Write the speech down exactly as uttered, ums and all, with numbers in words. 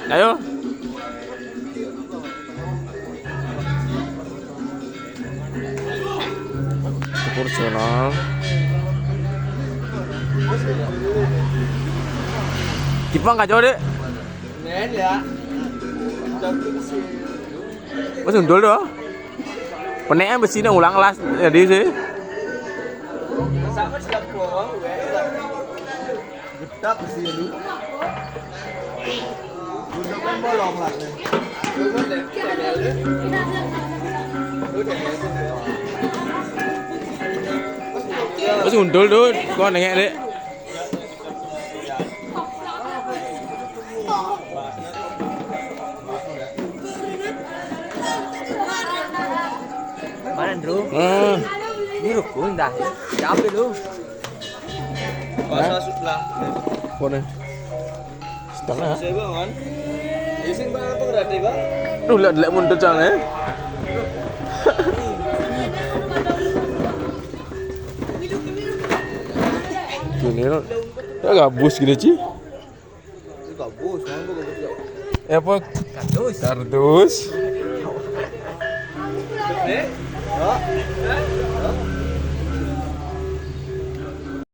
Ayo. Proporsional. Jepang kacau, Dek. Wis undul to. Penekan besi nang ulang las jadi sih. Sama siap bohong, gue. Gedap besi lu. Gunduk kan bolong lah. Wis undul to, kok nengek, Dek. Mana, Bro? Hmm. Ini rukun dah. Siapa lu? Pas masuk lah. Kone. Setengah. Saya bangun. Ising bang apa berarti bang? Duh, lek lek mundur jangan ya. Gini lo. Ya gabus gini, Ci. Itu gabus, mana gua gabus ya? Ya apa? Kardus. Kardus. Eh? Ya.